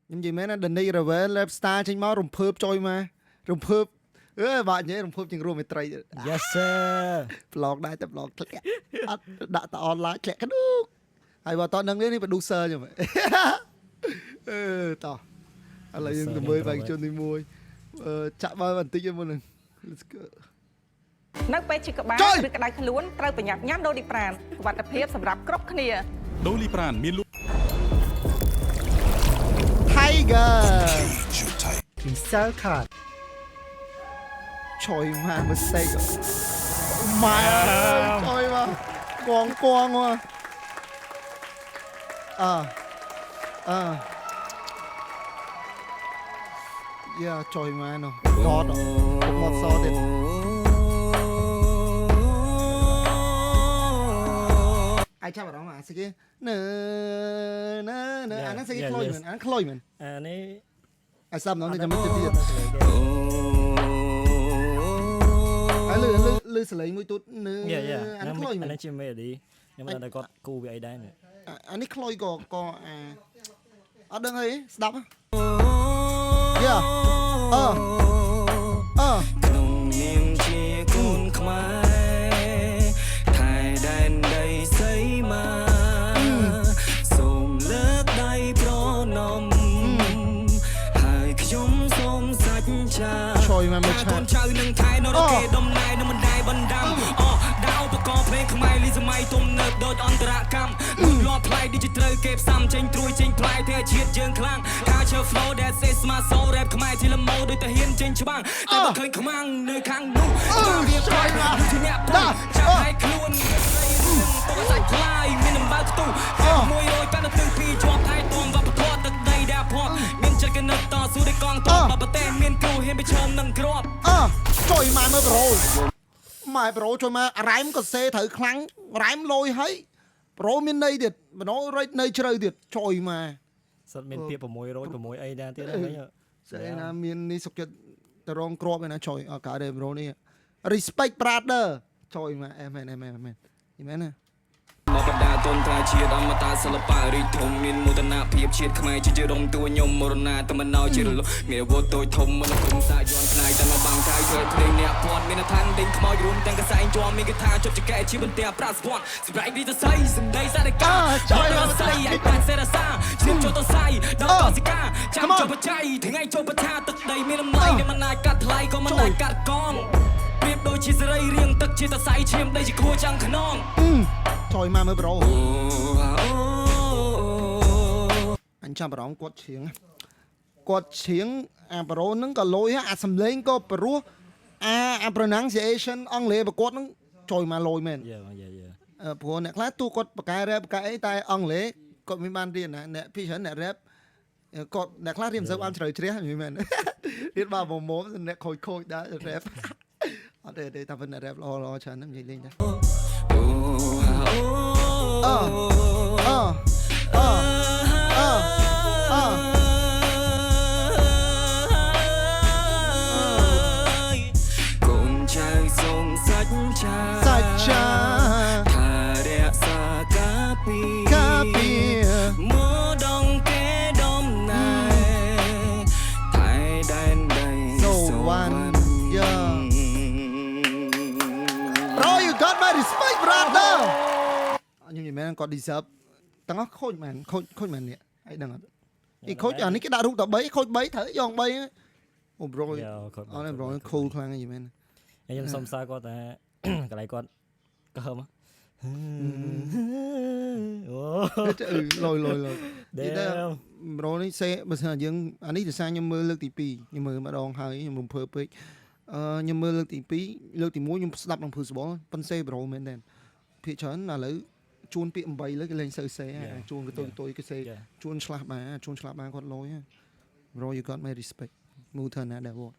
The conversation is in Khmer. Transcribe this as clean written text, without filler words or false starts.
ខ្ញុំនិយាយមែនណា The Next Level Rap Star ចេញមករំភើបចុយមករំភើបអើបាក់និយាយរំភើបជាងរួមមេត្រីទៀត Yes sir. ប្លងដែរតែប្លងធ្លាក់អត់ដាក់តែអនឡាញធ្លាក់ក្ដុកហើយបើតដឹងនេះនេះ producer ខ្ញុំអឺតោះឥឡូវយើងទៅមើលបេក្ខជនទី1អឺចាក់បើបន្តិចមុននឹង Let's go. នៅពេលឈឺក្បាល ចុយ ឬក្តៅខ្លួនត្រូវប្រញាប់ញ៉ាំដូលីប្រានសុវត្ថិភាពសម្រាប់គ្រប់គ្នា ដូលីប្រានមានលក់ Tiger. វិសាលខាត ចុយមកមើលសេកម៉ែចុយមកកងកងមកអើអើយ៉ាចុយមកនោះកតមកសទៀត អាយចាប់អារម្មណ៍អាស្គីណឺណឺណឺអាហ្នឹងស្គី ខ្លុយមែនអាហ្នឹងខ្លុយមែន អានេះ អាសាប់នោះចាំមិនទៀតហើយលឺលឺលឺសលេងមួយទូតណឺ យ៉ាយ៉ា អាហ្នឹងខ្លុយមែន អានេះជា melody ខ្ញុំមិនដឹងថាគាត់គូវាអីដែរនេះ អានេះខ្លុយក៏ក៏អាអត់ដឹងអីស្ដាប់យ៉ាអឺអឺ ក្នុងនាមជាកូនខ្មែរថែដែនដីសីមាសូមលើកដៃប្រណម្យហើយខ្ញុំសូមសច្ចា ឆយមកមើលឆា កូនចៅនឹងថែនរកេដំណែនឹងមិនដែរបណ្ដាំអដាវបកភ្លេងខ្មែរលីសម័យទំនើបដូចអន្តរកម្មលួចលាប់ថ្លៃដូចជាត្រូវគេផ្សំចេញត្រួយចេញផ្លែទេជាតិយើងខ្លាំង Culture flow that is my soul rap ខ្មែរជាលម៉ូដូចតាហ៊ានចេញច្បាំងតែបើឃើញខ្មាំងនៅខាងនោះវាខ្លាចដូចជាអ្នកពុចាប់ឲ្យខ្លួនពុកសាច់ខ្លាយមានដំបៅខ្ទុះ182ជាប់ថែទាំវប្បធម៌ទឹកដីដែលភ័ព្វមានចិត្តកណិតតស៊ូដោយកងទ័ពបើប្រទេសមានគ្រូហ៊ានប្រឈមនឹងគ្រាប់ អឺចុយមកមើលប្រូម៉ែប្រូជួយមករ៉ែមក៏សេត្រូវខ្លាំងរ៉ែមលយហើយប្រូមានន័យទៀតបណោរិចន័យជ្រៅទៀតចុយមក សិតមានពាក្យ606អីដែរទៀតហ្នឹង ស្អីណាមាននេះសុខចិត្តទៅរងគ្រាប់ឯណាចុយអត់កើតទេប្រូនេះ respect brother ចុយមកអែមែនអែមែនអែមែនយីមែនណា មកបដាទុនត្រាជាតិអមតៈសិល្បៈរីកធំមានមោទនភាពជាតិខ្មែរជាជារំតួខ្ញុំមរណាតែមិនឲ្យជារលំមានអាវុធតូចធំមិនគុំសាយន់ផ្នែកតែមកបាំងថៃធ្វើភ្លេងអ្នកពាត់មានឋានដេញខ្មោចរួមទាំងកសែងជាប់មានកថាជប់ចកែជាបន្ទះប្រាក់ស្ពាត់សម្រាប់រីតស័យសម្ដីសារិកាស័យឯបានសេរសាឈាមចូលទៅស័យដល់កសិកាចាំចូលបច្ច័យថ្ងៃចូលបថាទឹកដីមានតម្លៃដែលមិនអាចកាត់ថ្លៃក៏មិនអាចកាត់កងប្រៀបដូចជាសរីរាង្គទឹកជាតសៃឈាមដីជាខួរចាំងខ្នង ចុយមកមើលប្រូអញចាំបារម្ភគាត់ឈៀងគាត់ឈៀងអាប្រូហ្នឹងក៏លយអាសំលេងក៏ព្រោះអាអា pronunciation អង់គ្លេសរបស់គាត់ហ្នឹងចុយមកលយមែន យ៉ាយ៉ាយ៉ា អឺព្រោះអ្នកខ្លះទូគាត់បកកែ rap បកកែអីតែអង់គ្លេសគាត់មិនបានរៀនណាអ្នកពីច្រើនអ្នក rap គាត់អ្នកខ្លះរៀនមិនសូវបានជ្រៅជ្រះនិយាយមែន រៀនបានមុំមុំអ្នកខូចខូចដែរ rap អត់ទេទេតែប៉ុន្តែ rap ល្អល្អច្រើនណាស់និយាយលេងដែរអឺអឺអឺអឺអឺ កូនចៅសូមសច្ចា សច្ចា ថារក្សាការពារ ការពារ មកដងគេដំណែថែដែនដី សូវ៉ាន់យ៉ា Bro, you got my respect, brother. ខ្ញុំនិយាយមែនគាត់ deserve ទាំងអស់ខូចមែនខូចខូចមែននេះអីដឹងអត់អីខូចអានេះគេដាក់រូបតែ3ខូច3ត្រូវយក3អូ bro យ៉ាគាត់ អត់ទេ bro cool ខ្លាំងហ្នឹងនិយាយមែន ខ្ញុំសុំសើគាត់តែ កន្លែងគាត់កើមអូ អឺលយលយលយនិយាយទៅ Damn. bro នេះសេបើសិនជាយើងអានេះដោយសារខ្ញុំមើលលើកទី2ខ្ញុំមើលម្ដងហើយខ្ញុំរំភើបពេកអឺខ្ញុំមើលលើកទី2លើកទី1ខ្ញុំស្ដាប់នឹងភឺសបលប៉ុន្តែ bro មែនទេភាគច្រើនឥឡូវជួនពាក្យ8លើគេលេងសូវសេជួនកតុយកតុយគេសេ Yeah. ជួនឆ្លាស់បានជួនឆ្លាស់បានគាត់លយ Bro, you got my respect. Move to another one.